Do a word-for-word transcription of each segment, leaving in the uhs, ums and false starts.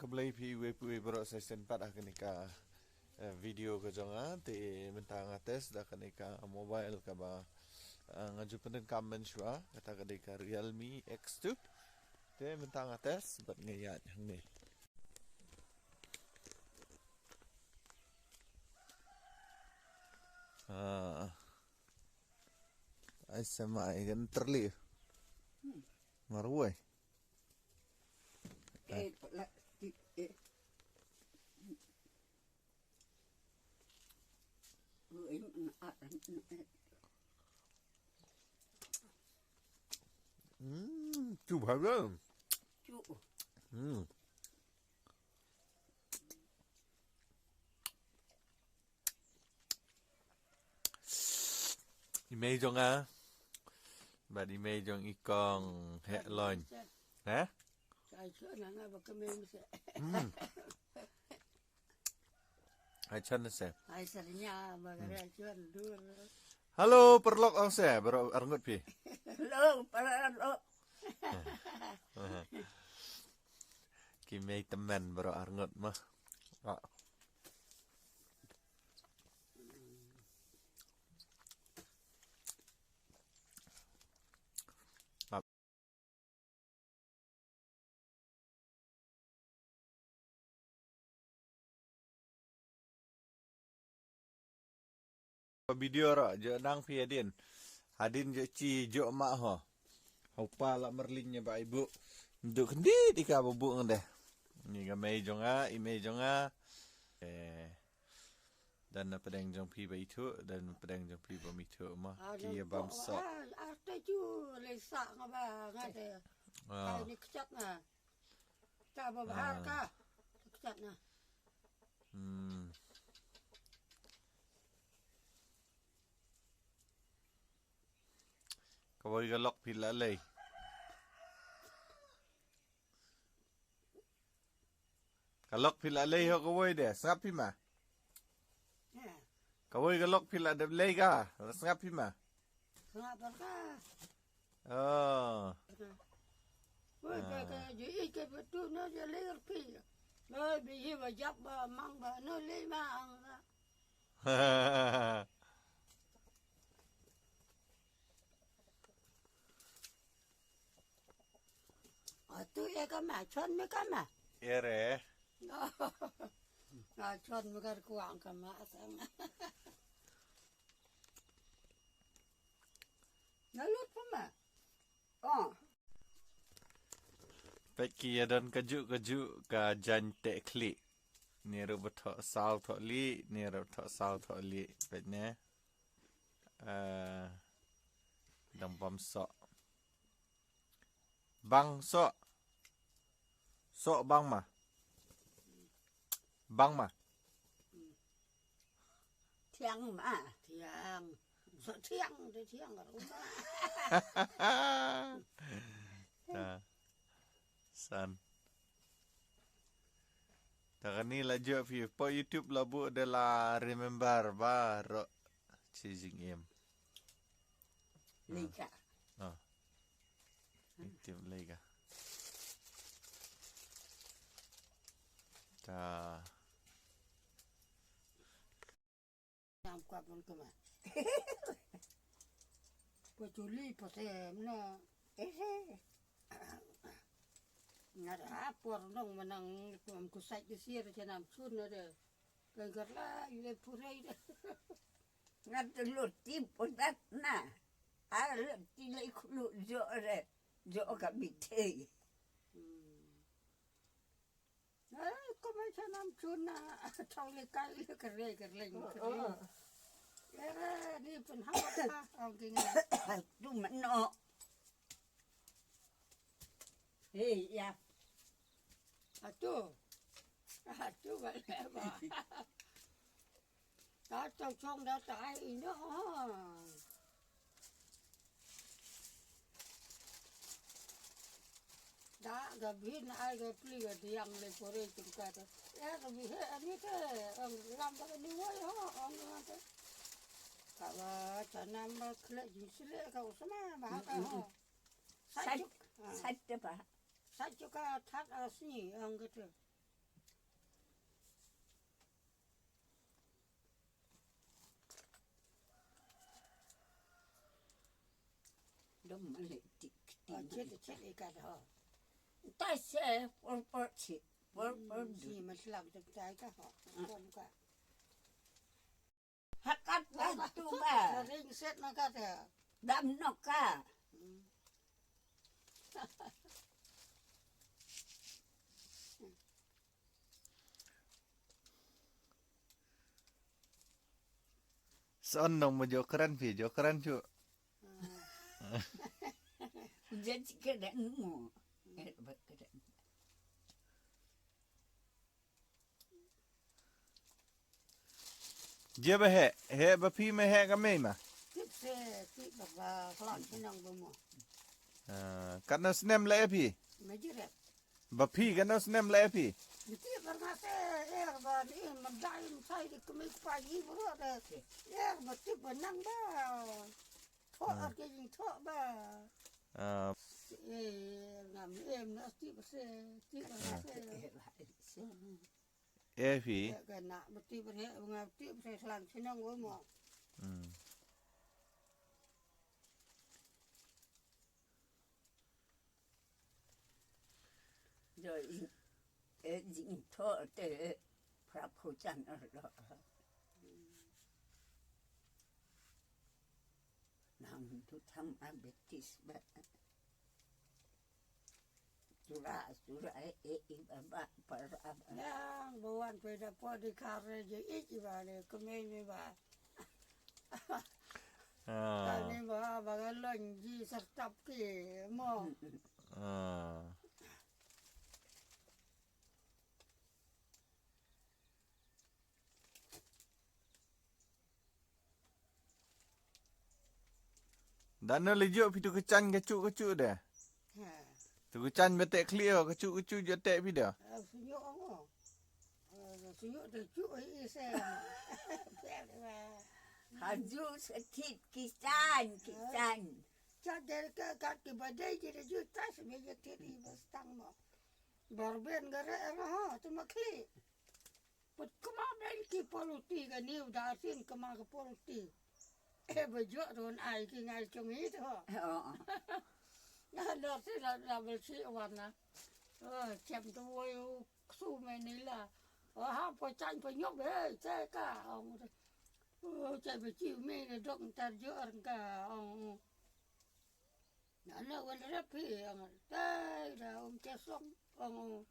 Khublei phi uwei pa uwei baroh sa shisien pat ha kane ka, eh, video ka jong nga, te mynta nga test da kane ka mobile kaba, eh, nga ju pyndonkam mynshuwa, kata ka dei ka Realme X two. Te mynta nga test bad nga ïaid hangne. Ah. Ai sama ai kan terli. Marwai. Eh, plastik, eh. Hmm, chu bha. Chu. Hmm. I mei jong nga bad i mei jong i kong heh loin. Ha? Hmm. Ai chan se. Hello, paralok ong se, baroh arngut phi. Hello, paralok. Ki mei tymmen baroh arngut mah. Ah. Video ro, jo nang phi hadien. Hadien jo chi jo ma ho. Hau pa la merlin nya ba ibu. Duk ndi di ka babu ngde. Ni ka mei jong nga, i mei jong nga. Eh. Dan na pedeng jong phi ba ithuh, dan na pedeng jong phi ba mithuh ma. Ki ya bam sok. Ar te ju le sa nga ba nga te. Ah. Ni kechat na. Ta ba bahar ka. Kechat na. Hmm. Kawai ka lok phi la lei. Ka lok phi la lei ho kawai de, sngap phi ma. Kawai ka lok phi la dep lei ka, la sngap phi ma. Sngap ka. Oh. Woi, ka, ka, ji, i, ka, betu, no, ji, lei, pi. No, bi, hi, ba, jap, ba, mang, ba, no, lei, ma, ang, ba. Atu e kama, chon me kama. Ere. A chon me kar kuang kama sang. Na lut pama. Oh. Peit ki ïa don kajuh kajuh ka jaiñ teh khlieh. Ni ruh ba thoh saw thoh lieh, ni ruh thoh saw thoh lieh. Peit ne. Eh, dang bam soh. Bang soh. Soh bang ma. Bang ma. Thiang ma. Thiang. Soh thiang, de thiang ka rumah. Ta. San. Ta kani la jop hi po YouTube la bu de la remember baroh chi jingim. Lika. Ah. YouTube lika. Ta. Nam kwap man kuma. Pachuli pase mna. Ese. Nga da por nong manang kum ku sait de sir chanam chun na de. Pengkar la yu de purei de. Nga da loti podat na. A loti lai khulu jo re. Jo ka bithei. Hmm. Eh, ko mai chanam chuna, chau le kai le kare kare kare. Era ni pun hawa ka, ang kinga. Tu mano. Hey, ya. Atu. Atu ba le ba. Ta chong chong da ta ai ino. Da ga bin ai ga pli ga diang le pore chungka ta. Ya ga bi he ani te ang lam ba ni wai ho ang lam te. Ka ba chanam ba khle jing sile ka usma ba ka ho. Sat, sat te ba. Sat ka that asni ang ka te. Chet chet i ka da. Ta se por por chi. Por por du. Si ma slap de tai ka ho. Kon ka. Hakat ba tu ba. Ring set na ka te. Dam no ka. Son nong mo jo kran phi, jo kran chu. Jadi kena nemu. Eh, ba kena. Je ba he, he ba phi me he ka mei ma. Tip se, tip ba ba khlak sinang ba mo. Ah, katno snem le phi? Me je rep. Ba phi katno snem le phi? Tip ba nga se, er ba ni man dai man sai di kemei pa yi bro de. Er ba tip ba nang ba. Tho ar ke jing tho ba. Ah. Eh, ngam em na tip ba se, tip ba nga se. E phi. Ka na beti beri nga beti beri selang sinong wo mo. Hmm. Jo i e jing tho te pra phu chan ar lo. Nang tu tham a betis ba. Sura, sura, e, e, e, ba, ba, para, ba. Yang, bawan peda po di kare je, ik, i ba le, kemei mi ba. Ah. Kani ba, ba galon ji sertap ki, mo. Ah. Da no le jo phi tu kechan kechu kechu de. Ha. Tu kechan bete kli o kechu kechu jo te phi de. Eh, sunyo ongo. Eh, sunyo de chu i se. Haju setit kechan kechan. Chan de ke kat ke badai je de ju tas me je tit i bastang mo. Barben gare ha tu makli. Put kema ben ki poluti ka niu da sin kema ka poluti. E ba jo don ai ki ngai chong hi to. Oh. Na lo si la la bel si wan na. Oh, chem tu wo yu su me ni la. Oh, ha po chan po nyop he che ka. Oh, oh, che ba chi me ne dok tar jo ar ka. Oh. Na na wan rep hi ang tai da um che song ang.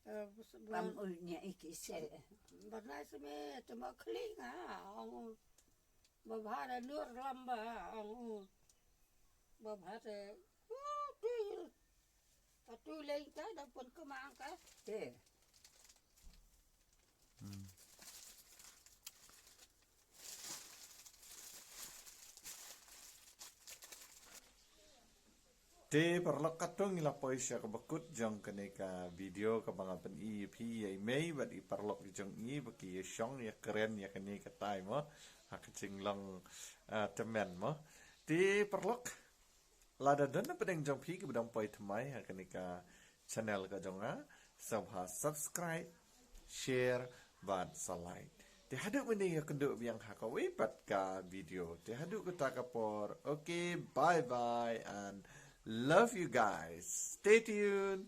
Eh, bus- Pam bus- ul nya iki se. Ba nai se me te ma kling ha ang. Ba bha da nur lam ba ang. Ba bha te. Uh, tu. Atu lei ta da pun kemang ka. Te. Hmm. Te paralok katto ngi la poi sha kaba kut jong kane ka video kaba nga pyni ïa phi ïa i mei bad i paralok jong i ba ki ïa shong ïa kren ïa kane ka tai mo ha ka jinglong, ah, tymmen mo. Te paralok lada don na pdeng jong phi kiba dang poi thymmai ha kane ka channel ka jong nga, sa bha subscribe, share bad sa like. Te haduh mynne ïa kynduh biang ha kawei pat ka video. Te haduh kata ka por. Okay, bye bye and love you guys. Stay tuned.